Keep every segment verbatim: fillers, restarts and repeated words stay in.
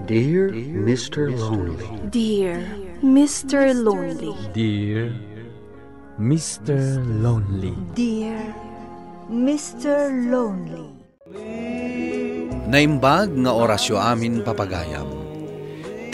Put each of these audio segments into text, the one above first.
Dear Mister Lonely. Dear Mister Lonely. Dear Mister Lonely. Dear Mister Lonely. Naimbag nga orasyo amin, papagayam.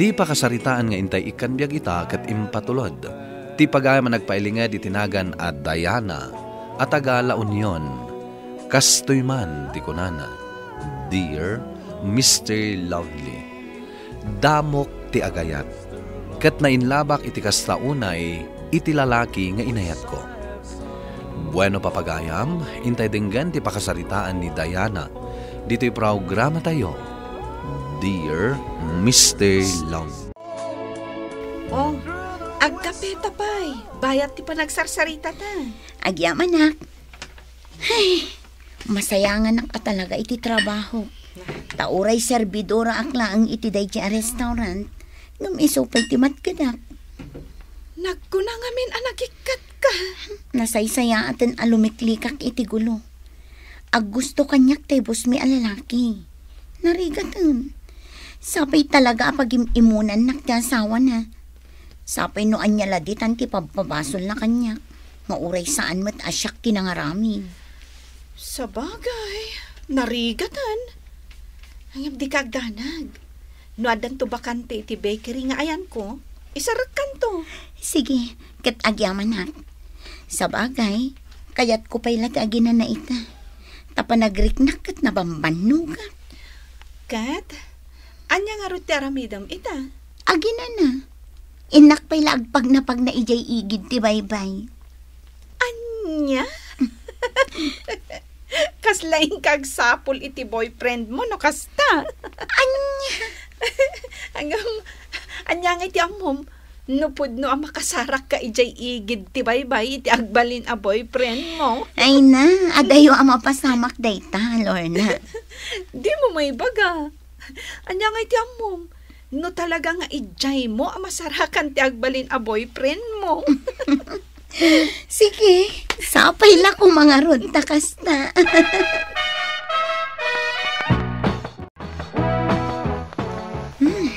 Ti pakasaritaan nga intay ikkan biag ita ket impatulod ti pagayam a nagpailinged iti nagan a Diana a taga La Union. Kastoy man ti kunana, "Dear Mister Lonely." Damok ti agayat, ket nainlabak iti kasta unay iti lalaki nga inayatko. Bueno, papagayam, intay denggen ti pakasaritaan ni Diana ditoy programatayo, Dear Mister Long. Oh, agkapeta pay. Bayat ti panagsarsarita ta. Agyamanak. Ay, masayanganak a talaga iti trabaho. Ta uray serbidoraak laeng iti daydi a restaurant, ngem isu pay ti matgedak. Nagkuna ngamin a nagikkatka. Nasaysayaaten a lumiklikak iti gulo. Aggusto kaniak ti bosmi a lalaki. Narigaten. Sapay talaga a pagim-imunannak ti asawana. Sapay no ania la ditan ti pabpabasolna kaniak, nga uray saan met a siak ti nangaramid. Sabagay, narigaten. Ngem dika agdanag. No addanto bakante iti bakery nga ayanko, isarekkanto. Sige, ket agyamanak. Sabagay, kayatko pay la ti aginana ita. Ta panagriknak ket nabambannogak. Ket, ania ngarud ti aramidem ita? Aginana. Innak pay la agpagnapagna idiay igid ti baybay. Ania? Kasla inka agsapul iti boyfriend mo no kasta? Ania? Ngem, ania ngay ti ammom? No pudno a makasarakka idiay igid ti baybay iti agbalin a boyfriend mo. Ay na, adayo a mapasamak dayta, Lorna. Di mo maibaga. Ania ngay ti ammom? No talaga nga idiay mo a masarakan ti agbalin a boyfriend mo. Sige, sapay la koma ngarud ta kasta. Hmm.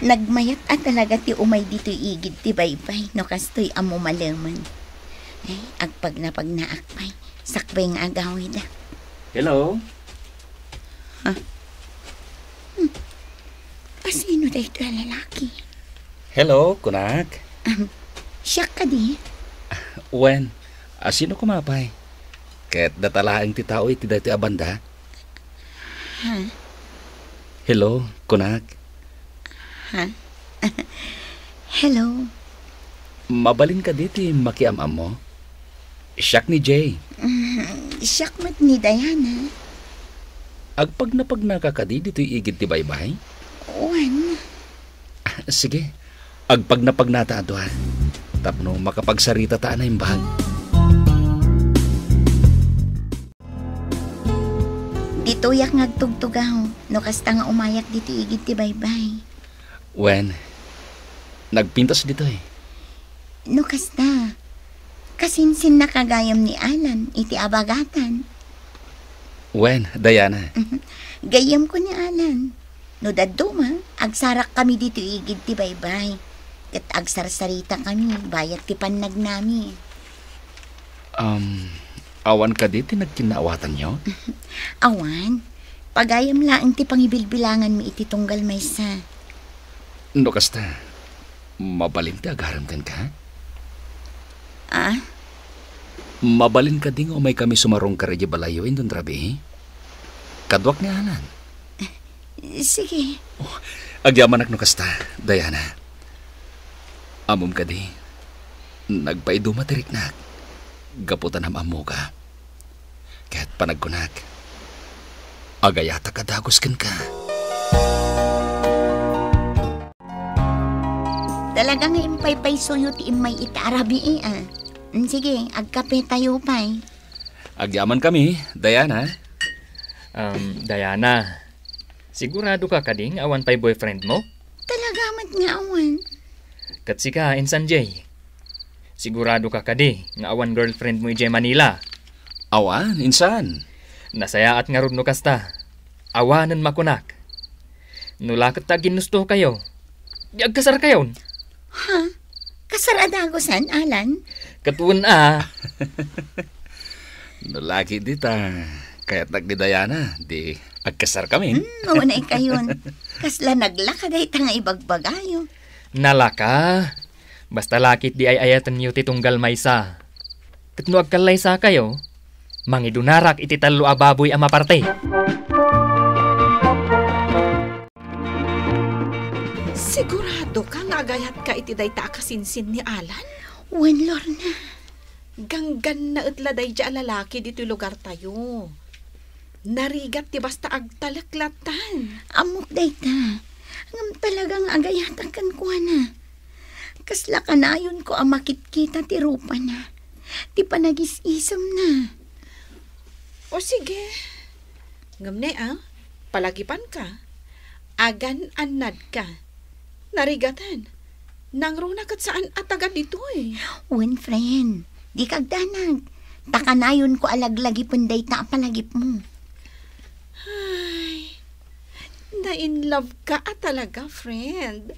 Nagmayat a talaga ti umay ditoy igid ti baybay no kastoy a mumalemen. Ay, agpagnapagnaak pay. Sakbay nga agawid. Hello? Ha? Hmm. Asino daytoy a lalaki? Hello, kunak. Am, siak kadi? Wen, asino koma pay? Ket data laeng ti tao iti daytoy a banda? Ha? Hello, kunak. Ha? Hello. Mabalin kadi ti makiam-ammo? Siak ni Jay. Mm, siak met ni Diana. Agpagnapagnaka kadi ditoy igid ti baybay? Wen. Ah, sige. Agpagnapagnata a dua. Tapno makapagsaritata a naimbag. Ditoyak nga agtugtugaw, no kasta nga umayak ditoy igid ti baybay. Wen, nagpintas ditoy. No kasta, kasinsinnaka gayam ni Alan iti abagatan. Wen, Diana. Gayyemko ni Alan. No dadduma, agsarakkami ditoy igid ti baybay. Ket agsarsaritakami bayat ti pannagnami. Um, awan kadi ti nagkinnaawatanyo? Awan. Pagayam laeng ti pangibilbilanganmi iti tunggal maysa. No kasta, mabalin ti agarem kenka? Ah? Mabalin kadi nga umaykami sumarungkar idiay balayyo inton rabii? Kaduak ni Alan. Sige. Oh, agyamanak no kasta, Diana. Ammom kadi, nagpaiduma ti riknak, gapu ta nam-ammoka. Ket panagkunak, agayatak a dagus kenka. Talaga nga impaypaysoyo ti immay ita a rabii, a. Mm, sige, agkapetayo pay. Agyamankami, Diana. Um, Diana, sigurado ka kadi nga awan pay boyfriend mo? Talaga met nga awan. Ket sika, insan Jay? Sigurado ka kadi nga awan girlfriend mo idiay Manila? Awan, insan. Nasayaat ngarud no kasta. Awanen makunak. No la ket ta aginnustokayo, di agkasarkayon? Ha? Kasar a dagusan, Alan? Ket wen a. No la ket dita, kayatnak ni Diana, di agkasarkamin. Hmm, maunay kayon. Kasla naglaka dayta nga ibagbagayo. Nalaka. Basta la ket di ay-ayatenyo ti tunggal maysa. Ket no agkallaysakayo, mangidunarak iti tallo a baboy a maparte. Sigurado ka nga agayatka iti dayta a kasinsin ni Alan? Wen, Lorna. Ganggannaet la daydi a lalaki ditoy lugartayo. Narigat ti basta agtalek latan. Ammok dayta. Ngem talaga nga agayatak kenkuana. Kasla kanayonko a makitkita ti rupana, ti panagis-isemna. O sige. Ngem ne a, palagipanka. Agan-annadka. Narigaten. Nangruna ket saan a taga ditoy. Wen, friend. Dika agdanag. Ta kanayonko a laglagipen dayta a palagipmo. Ay, na-in love ka a talaga, friend.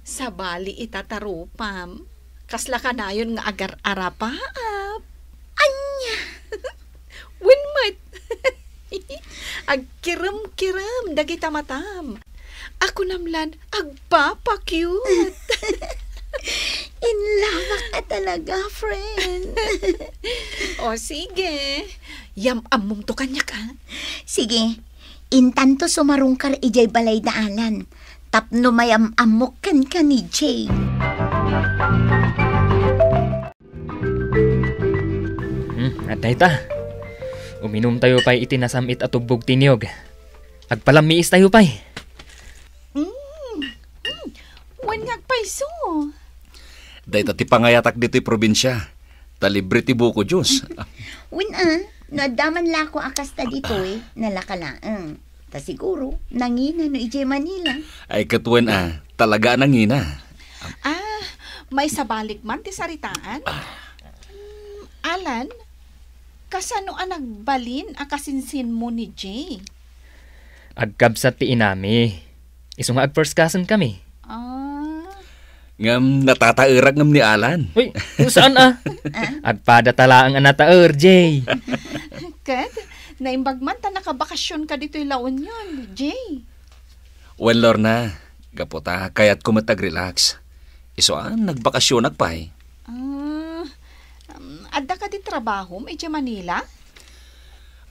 Sabali ita ta rupam. Kasla kanayon nga agar-arapaap. Ania? Wen met. Agkirem-kirem dagita matam. Akunam lan agpapa-cute. In love ka talaga, friend. O sige. Yam-ammomto kaniak, a? Sige. Intanto sumarungkar idiay balay da Alan. Tapno mayam-ammok kenka ni Jay. Hmm, adda ita. Uminumtayo pay iti nasam-it a tubbog ti niyog. Agpalammiistayo pay. Mm. Mm. Wen nga agpayso. Dayta ti pangayatak ditoy probinsia. Ta libre ti buko juice. Wen a, no adda man lako a kasta ditoy, nalaka laeng. Ta siguro, nangina no idiay Manila. Ay, ket wen a, talaga a nangina. Ah, maisabalik man ti saritaan? Ah. Hmm, Alan, kasano a nagbalin a kasinsinmo ni Jay? Agkabsat ti inami. Isu nga ag-first cousin kami. Ah. Ngem natataerak ngem ni Alan. Uy, saan a? Ah? Agpada ta laeng a nataer, Jay. Ket, naimbag man ta nakabakasyon ka ditoy La Union, Jay. Wen, Lorna, gapu ta kayatko met ag-relax. Isu a, nagbakasyonak pay. Ah, um, adda kadi trabahom idiay Manila?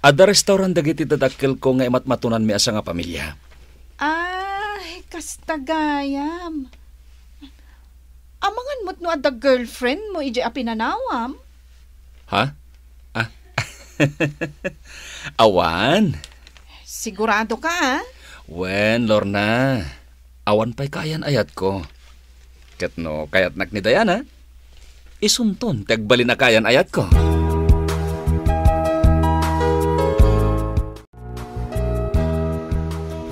Adda restaurant dagiti dadakkelko nga imatmatonanmi a sangapamilia. Ay, kasta gayam. Amangan met no adda girlfriendmo idiay a pinanawam? Ha? Ah. Awan. Sigurado ka, a? Wen, Lorna. Awan pay kaayan-ayatko. Ket no kayatnak ni Diana, isunton ti agbalin a kaayan-ayatko.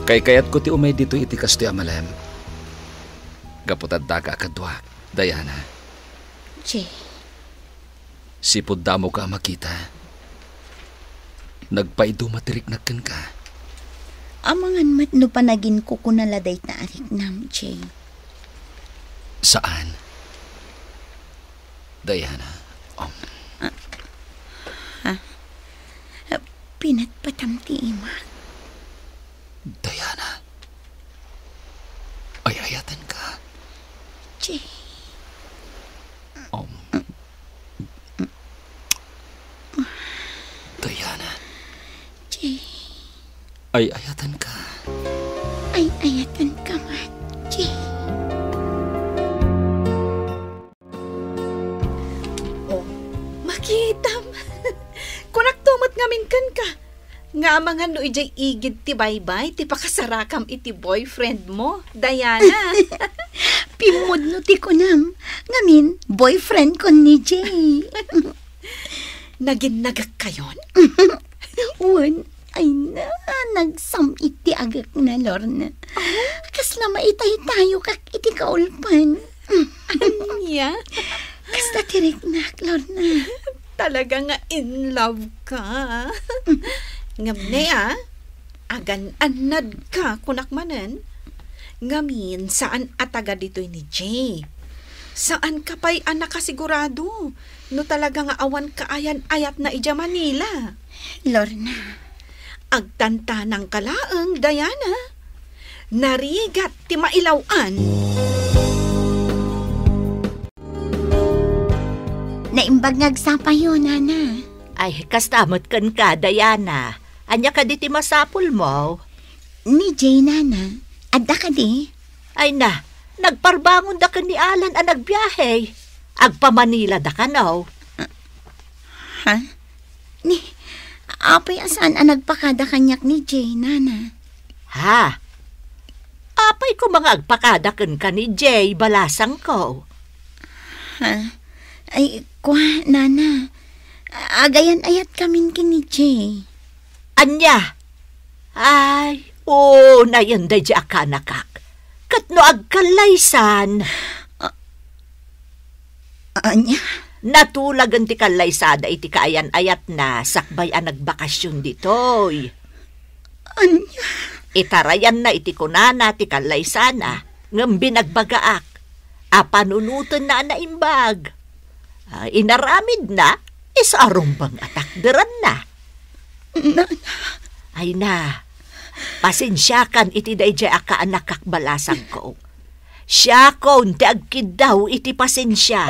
Kaykayatko ti umay ditoy iti kastoy a malem. Gapu ta addaka a kaduak, Diana. Jay. Sipud damoka a makita, nagpaiduma ti riknak kenka. Amangan met no panaginkukuna la dayta a riknam, Jay. Saan? Diana, um. Ah, ha? Pinatpatam ti imak. Diana, ay-ayatenka. Jay. Um. Diana. Jay. Ay-ayatenka. Ay-ayatenka met, Jay. Oh, makitam. Kunakto met ngamin kenka. Nga amangan no idiay igid ti baybay ti pakasarakam iti boyfriendmo, Diana. Pimmudno ti kunam. Ngamin, boyfriendkon ni Jay. Naginnagekkayon? Wen, ay na, nagsam-it ti agekna, Lorna. Oh? Kasla maitaytayokak iti kaulpan. Ania? Kasta ti riknak, Lorna. Talaga nga in love ka. Ngem ne, a, agan-annadka, kunak manen. Ngamin, saan a taga ditoy ni Jay. Saan ka pay a nakasigurado no talaga nga awan kaayan-ayatna idiay Manila. Lorna. Agtantanangka laeng, Diana. Narigat ti mailaw-an. Naimbag nga agsapayo, Nana. Ay, kasta met kenka, Diana. Ania kadi ti masapulmo? Ni Jay, Nana. Adda kadi? Ay na, nagparbangonda ken ni Alan a nagbiahe. Agpamanilada kano. Ha? Ni, apay a saan a nagpakada kaniak ni Jay, Nana? Ha? Apay koma nga agpakada kenka ni Jay, balasangko? Ha? Ay, kua, Nana. Agayan-ayatkamin ken ni Jay. Ania? Ay, unayen daydi a kaanakak. Ket no agkallaysan? A-, ania? Natulagen ti kallaysada iti kaayan-ayatna sakbay a nagbakasyon ditoy. Ania? Itarayanna iti kunana ti kallaysana, ngem binagbagaak a panunotenna a naimbag. Ah, inaramidna, isu a rumbeng a takderanna. Nana. Ay na, pasensiakan iti daydiay a kaanakak, balasangko. Siakon ti agkiddaw iti pasensia.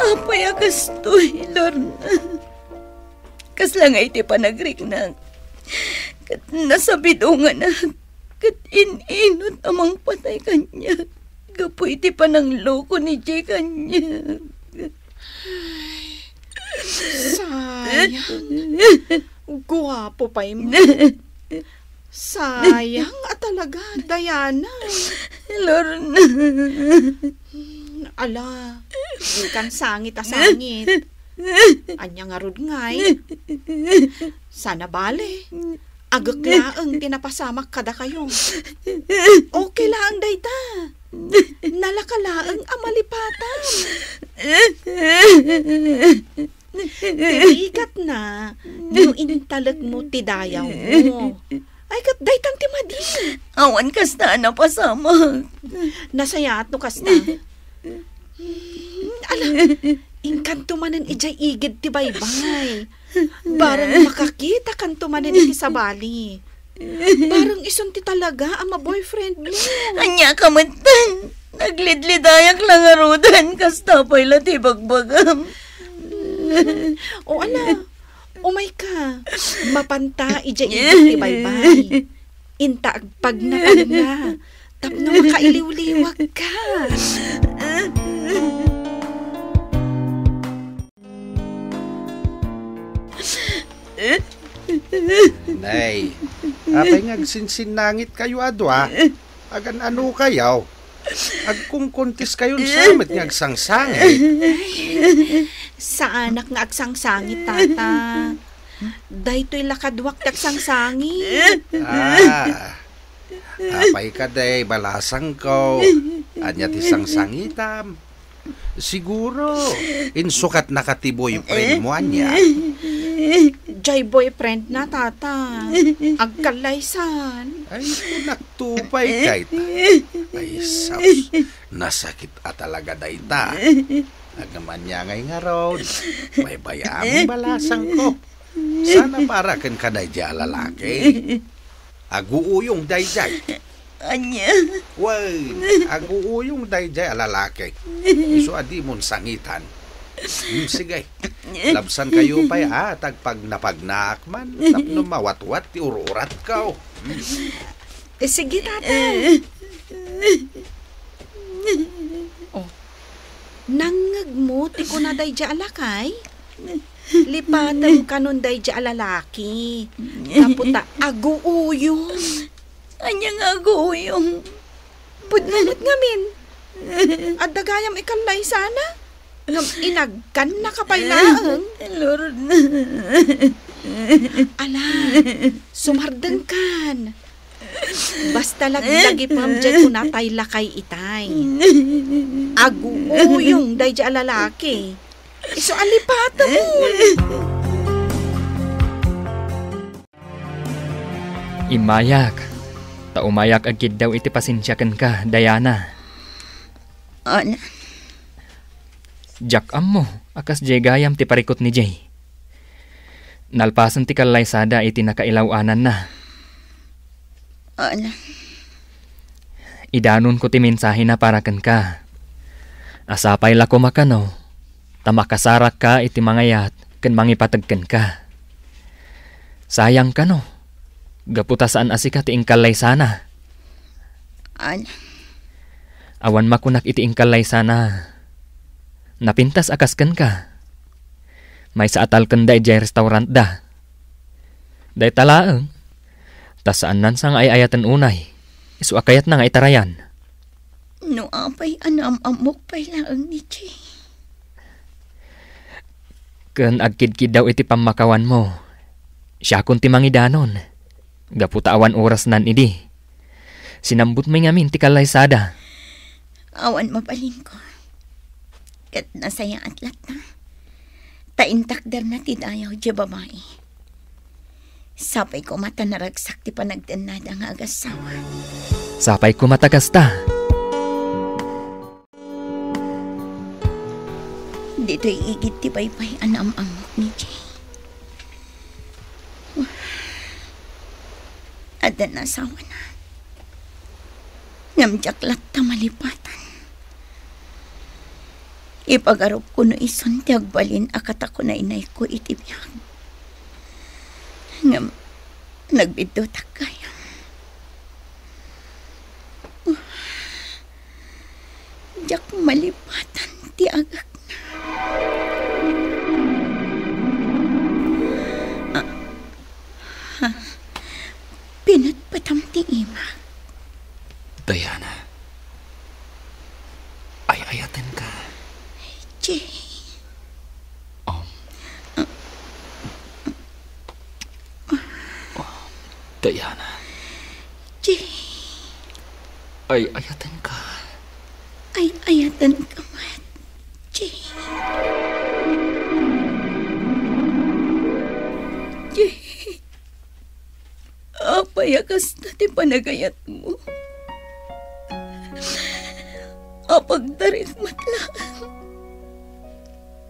Apay a kastoy, Lorna? Kasla nga iti panagriknak, ket nasabidunganak, ket in-inut a mangpatay kaniak gapu iti panangloko ni Jay kaniak. Sayang. Guapo pay mo. Sayang a talaga, Diana. Lorna. Hmm, ala, inkan sangit a sangit. Ania ngarud ngay? Saan a bale, agek laeng ti napasamak kadakayo. Okay laeng dayta. Nalaka laeng a malipatam. Ti rigatna no intalekmo ti dayawmo. Ay, ket daytan ti madi. Awan kasta a napasamak. Nasayaat no kasta. Hmm, ala, inkanto manen idiay igid ti baybay. Bareng makakitakanto manen iti sabali. Bareng isun ti talaga a ma-boyfriend mo. Ania ka met? Naglidlidayak la ngaruden, kasta pay la ti bagbagam. O ala, umayka. Mapanta idiay igid ti baybay. Inta agpagnapagna tapno makailiwliwagka. Nay, apay nga agsinsinnangitkayo a dua? Agan-anokayo? Agkungkuntiskayon sa met nga agsangsangit. Ay, saanak nga agsangsangit, Tata. Daytoy la kaduak ti agsangsangit. Ah, apay kadi, balasangko? Ania ti sangsangitam? Siguro, insukatnaka ti boyfriend mo, ania? Jay boyfriend na, Tata. Agkallaysan. Ay, kunak tupay kayta. Ay, sus, nasakit a talaga dayta. Agmanya ngay ngarud, baybay-am, balasangko. Saan a para kenka daydiay a lalaki? Aguuyong daydiay. Ania? Wen, aguuyong daydiay a lalaki. Isu a dimon sangitan. Hmm, sige. Labsankayo pay a tagpagnapagnaak man tapno mawatwat ti ur-uratko. Hmm. Eh, sige, Tata. Oh. Nangngegmo ti kuna daydiay a lakay? Lipatem kanon daydiay a lalaki. Gapu ta aguuyong. Ania nga aguuyong? Pudno met ngamin. Adda gayam ikallaysana. Ngem inagkannaka pay laeng. Lord. Ala, sumardengkan. Basta laglagipem diay kuna tay lakay itay. Aguuyong daydiay a lalaki. Isu a lipatem. Immayak, ta umayak agkiddaw iti pasensia kenka, Diana. Alan. Diak ammo a kasdiay gayam ti parikut ni Jay. Nalpasen ti kallaysada iti nakailaw-ananna. Alan. Idanonko ti mensahena para kenka. A sapay la koma kano, ta makasarakka iti mangayat ken mangipateg kenka. Sayang kano, gapu ta saan a sika ti inkallaysana. Alan. Awan makunak iti inkallaysana. Napintas a kas kenka. Maysa a talkenda idiay restaurantda. Dayta laeng, ta saannan sa nga ay-ayaten unay, isu a kayatna nga itarayan. No apay a naam-ammok pay laeng ni Jay. Ken agkidkiddaw iti pammakawanmo. Siakon ti mangidanon. Gapu ta awan orasnan idi. Sinambutmi ngamin ti kallaysada. Awan mabalinko. Ket nasayaat latta. Ta intakderna ti dayaw diay babai. Sapay koma ta naragsak ti panagdennada nga agasawa. Sapay koma ta kasta. Ditoy igid ti baybay a naam-ammok ni Jay. Adda nasawana. Ngem diak latta malipatan. Ipagarupko no isun ti agbalin a katakunaynayko iti biag. Ngem nagbiddutak gayam. Diak malipatan ti agekna. Ah, ha? Pinatpatam ti imak. Diana, ay-ayatenka. Jay. Um. Diana. Jay. Ay-ayatenka. Ay-ayatenka met, Jay. Jay. Apay a kasta ti panagayatmo? Apagtarik met laeng.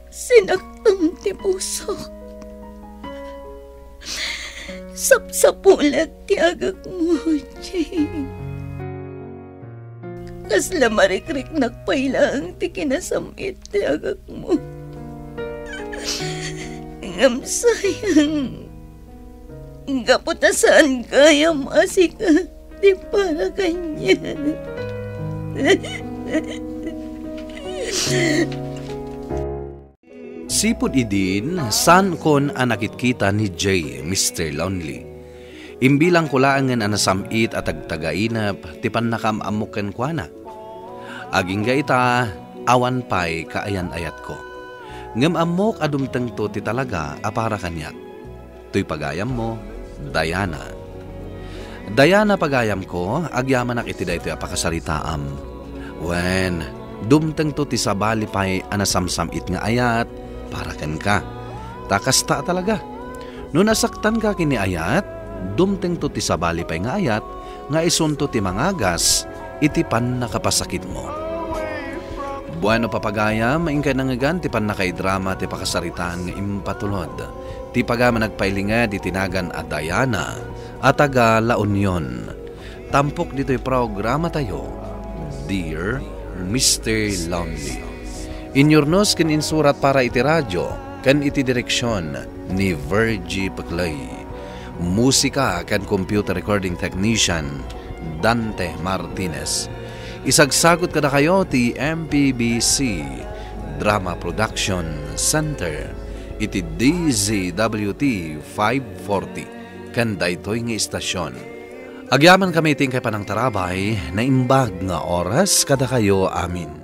Sinaktam ti pusok. Sapsapulat ti agekmo, Jay. Kasla marikriknak pay laeng ti kinasam-it ti agekmo. Ngem sayang, gapu ta saan gayam a sika ti para kaniak. Sipud idin, saankon a nakitkita ni Jay, Mister Lonely. Imbilangko laengen a nasam-it a tagtagainep ti pannakaam-ammok kenkuana. Agingga ita, awan pay kaayan-ayatko. Ngem ammok a dumtengto ti talaga a para kaniak. Toy pagayammo, Diana. Diana, pagayamko, agyamanak iti daytoy a pakasaritaam. Wen, dumtengto ti sabali pay a nasamsam-it nga ayat para kenka. Ta kasta a talaga. No nasaktanka ken ni ayat, dumtengto ti sabali pay nga ayat nga isunto ti mangagas iti pannakapasakitmo. Bueno, papagayam, inkay nangngegan ti pannakaidrama ti pakasaritaan nga impatulod ti pagayam a nagpailinged iti nagan a Diana a taga La Union. Tampok ditoy programatayo, Dear Mister Lonely. Inyurnos ken insurat para iti radio ken iti direksion ni Virgie Peclay. Musika ken computer recording technician, Dante Martinez. Isagsagut kadakayo ti M P B C Drama Production Center iti D Z W T five forty ken daytoy nga istasyon. Agyamankami iti inkay panangtarabay, naimbag nga oras kadakayo amin.